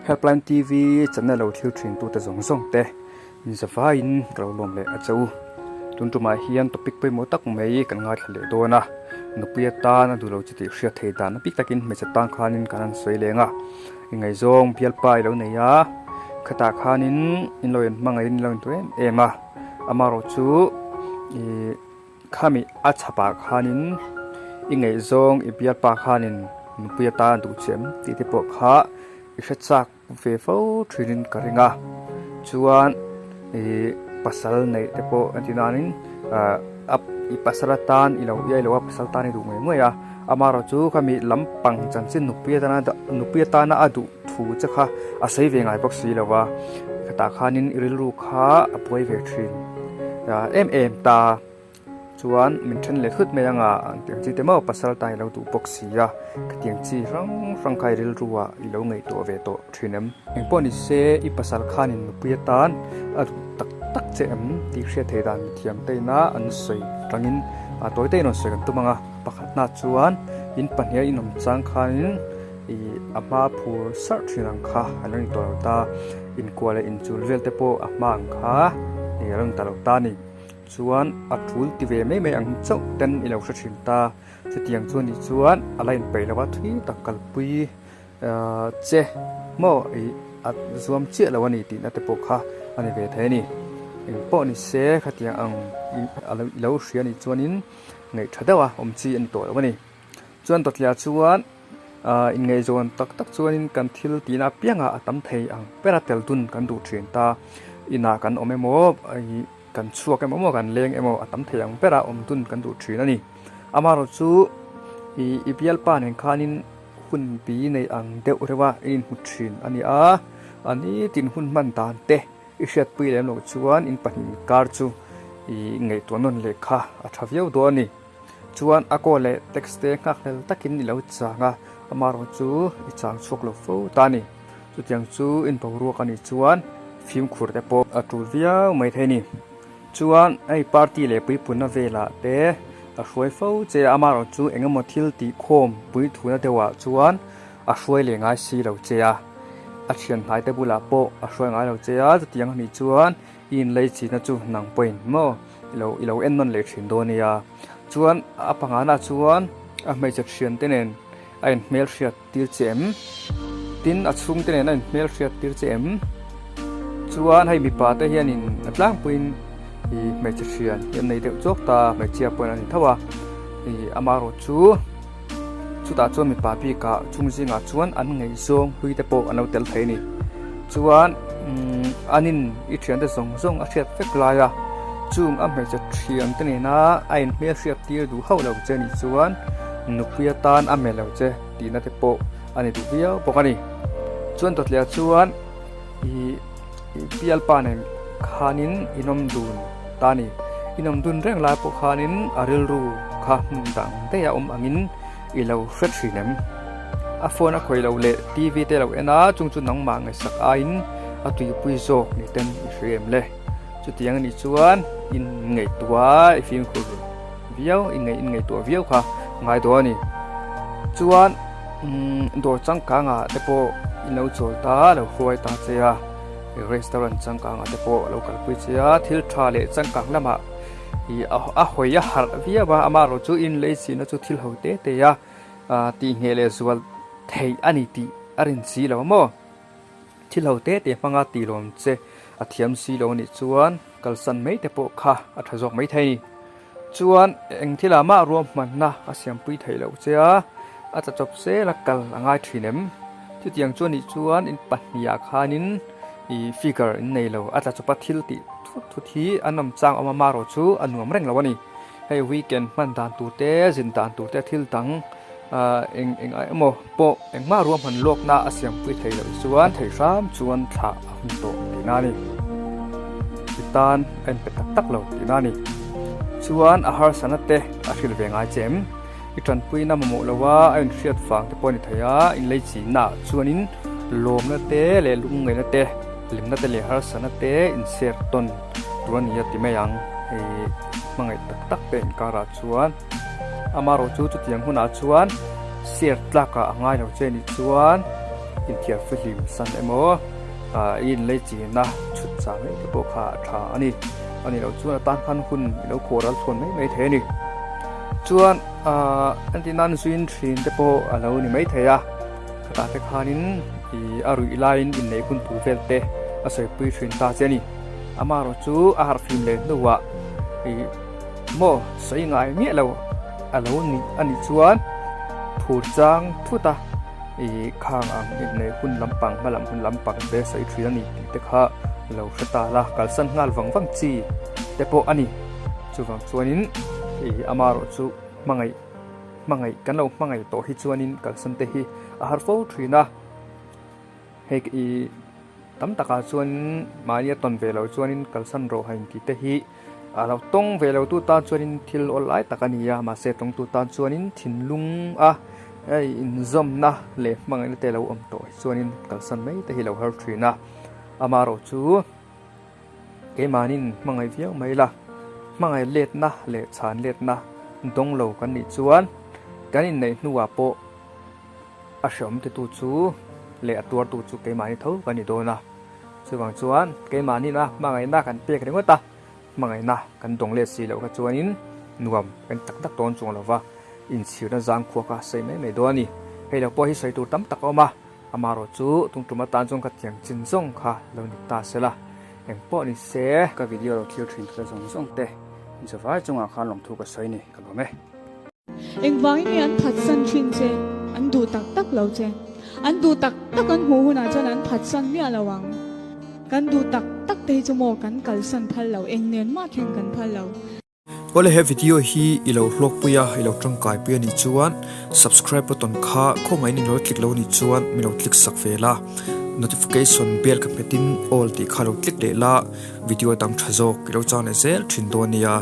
Helpline TV channel lo thlir thin tute zawng zawng te in zavaiin ka lo lawm leh a che u. Tun tumah hian topic pawimawh tak mai kan ngaithla leh dawn a, nupui atan a duh lo chi tih hriat thei dan a bik takin hmeichhe tan khanin kan han sawi leng a, ingaihzawng bialpa i lo nei a, khatah khanin in lo inhmangaihin in lo intu em em a, amaherawhchu ih. Khami a chhapah khanin i ngaihzawng i bialpa khanin nupui atan a duh che em tih te pawh kha i hre chak ve fo thinin ka ring a, chuan ih pasal neih te pawh a ti nanin ah a i pasal atan i lo iai lo a pasal tan i duh ngei ngei a, amaherawhchu khami lampang chanchin nupui atana nupui atana a duh thu che kha a sawi ve ngai bawk si lo va, khatah khanin i rilru kha a buai ve thin em em ta chuan min then leh thut mai anga ang tiang chi te maw pasal ta i lo duh bawk si a, khatiang chi hrang hrang kha i rilru ah i lo ngaihtuah ve tawh thin em? Engpawh ni se i pasal khanin nupui atan a duh tak tak che em tih hriat theih dan mithiam te ina an sawi tangin a tawi te in rawn sawi kan tum ang a, pakhatna chuan in pahniha inawm chang khanin Ih a hma phur sarh thin ang kha a lo ni tawh lo ta, inkuah leh inchul vel te pawh a hma ang kha ih a lo ni ta lo ta a ni. Chuan a tul ti ve mai mai ang chauh ten i lo hre thin ta, chutiang chu anih chuan a la inpeih lo a thui tak kalpui ah che maw ih a zuam chiah lo a ni tihna te pawh kha a ni ve thei a ni. Engpawh ni se khatiang ang ih a lo i lo hria anih chuanin ngaih tha deuh a awm chi a ni tawh lo a ni. Chuan Dawtlia chuan ahh inngaihzawn tak tak chuanin kan thil tihna apiangah a tam thei ang ber a tel dun kan duh thin ta. Inah kan awm emaw ih kan chhuak emaw maw kan leng emaw a tam thei ang bera awm dun kan duh thin a ni. Amaherawhchu ih i bialpa nen khanin hun bi nei ang deuh reuh a in inhmu thin a ni a, a nitin hun hman dan te i hriatpui lem loh chuan in pahnih inkar chu ih ngaihtuah nawn leh kha a tha viau dawn a ni. Chuan a call leh text te nghakhlel takin i lo chang a, amaherawh chu i chang chhuak lo fo ta a ni. Chutiang chu in boruak a nih chuan fimkhur te pawh a tul viau mai thei a ni. Chuan hei party leh puipunna velah te a hruai fo che a, amaherawh chu eng emaw thil tih khawm puithuna deuhah chuan a hruai leh ngai si lo che a, a thian hnai te bulah pawh a hruai ngai lo che a, chutiang a nih chuan i inlei chihna chu nang pawhin maw. I lo i lo en nawn leh thin dawn nia. Chuan a pangana chuan a hmeichhe thian te nen a in hmelhriat tir che em? Tin a chhung te nen a in hmelhriat tir che em? Chuan hei mipa te hianin a tlangpuiin ih hmeichhe thian hi an nei deuh chawk ta hmeichhia pawhin an ni tho a ih amaherawh chu chutah chuan mipa bikah chung zingah chuan an ngaihzawng hlui te pawh an lo tel thei a ni. Chuan umm an in i thiante zawng zawng a hriat vek lai a, chung a hmeichhe thiante nena a inhmel hriat tir duh hauh lo che nih chuan nupui atan a melh lo che tihna te pawh a ni duh viau bawk a ni. Chuan dawtliah chuan ih ih bialpa nen khanin inawm dun ta a ni. Inawm dun reng lai pawh khanin a rilru kha hmun dang daih a awm angin i lo hre thin em? A phone a khawih loh leh TV te lo en a, chung chu nangmah ngaihsak aiin a tuipui zawk ni ten i hria em le? Chutiang anih chuan in ngaihtuah i fimkhur viau, i ngaih in ngaihtuah viau kha ngai dawn a ni. Chuan umm dawr changkangah te pawh i lo chawl ta, lo hruai ta che a, restaurant changkangah te pawh a lo kalpui che a, thil tha leh changkang lamah ih a hawi a harh viau a, amaherawh chu in lei chihna chu thil ho te te a tih ngheh leh zual theih a ni tih a rin si lo maw? Thil ho te te hmanga tih lawm che a thiam si lo anih chuan kalsan mai te pawh kha a tha zawk mai thei a ni. Chuan eng thilah mah ruahmanna a siampui theih loh che a, a tla chawp zel a kal a ngai thin em? Chutiang chu anih chuan in pahnih ah khanin ih figure in nei lo, a tla chawpa thil tih thut thut hi an awm chang awm a, marawh chu a nuam reng lo a ni. Hei weekend hman dan tur te, zin dan tur te thil dang ah eng eng ah emaw pawh engmah ruahman lawkna a siampui thei loh chuan thei hram chuan thlah a hun tawh tihna a ni. I tan a inpe tak tak lo tihna a ni. Chuan a harsatna te a hrilh ve ngai che em? I tanpuina mamawh lo a, a inhriat vang te pawh a ni thei a, inlei chinna ah chuanin lawmna te leh lungngaihna te, hlimna te leh harsatna te inser tawn tur a ni a ti mai ang. Hei hmangaih tak tak te inkarah chuan amaherawhchu chutiang hunah chuan share tlakah a ngai lo che nih chuan. Inthiar fihlim san emaw i inlei china chhut chah mai te pawh kha a tha a ni. A nih loh chuan a tan khan hun i lo khuh ral chhuan mai mai thei a ni. Chuan entir nan zuin thin te pawh a lo ni mai thei a, khatah te khanin ih a ruih laiin inneih hun tur vel te a sawipui thin ta che a ni. Amaherawhchu a harhfim leh hnuah ih maw sawi ngai miah lo a lo nih a nih chuan phur chang thut a. I khang ang inneih hun lampang hma lam hun lampang te sawi thin a ni tih te kha lo hre ta la, kalsan nghal vang vang chi te pawh a ni. Chuvang chuanin i amaherawh chu hmangaih hmangaih kan lo hmangaih tawh hi chuanin kalsan te hi a har fo thin a, hei i Tam takah chuan mahni a tawn ve loh chuanin kalsan rawh ha intih te hi a lo tawng ve lo tu tan chuanin thil awl lai tak a ni a, mahse tawngtu tan chuanin thinlung a inzawmna leh hmangaihna te lo awm tawh hi chuanin kalsan mai te hi lo har thin a. Amaherawh chu keimahnin hmangaih viau mai la, hmangaih letna leh chhan letna dawng lo kan nih chuan kan inneih hnuah pawh A hreawm titu chu leh a tuartu chu keimahni tho kan ni dawn a. Chuvang chuan keimahnin a hmangaihna kan pek ringawt a, hmangaihna kan dawng let si loh kha chuanin nuam kan tak tak dawn chuang lo va, inchhirna zangkhua kha sawi mai mai dawn a ni. Hei lo pawh hi sawi tur tam tak a awm a, amaherawh chu tung tum atan chuan ka tiang chin zawng kha lo ni ta se la, eng pawh ni se. Ka video lo thlir thin te zawng zawng te zavai chungah khan lawmthu ka sawi ni ka lawm e. Engvangin nge an phatsan thin che? An duh tak tak lo che. An duh tak tak an hmuh hunah chuan an phatsan miah lo ang. Kan duh tak tak te hi chu maw kan kalsan phal lo, eng nen mah thleng kan phal lo. Awle he video hi i lo hlawkpui a, i lo tangkai pui a nih chuan subscribe button kha khawngaihin i lo click lo a nih chuan min lo click sak ve la, notification bell ka hmetin all tih kha lo click leh la, video dang tha zawk i lo chang leh zel thin dawn nia.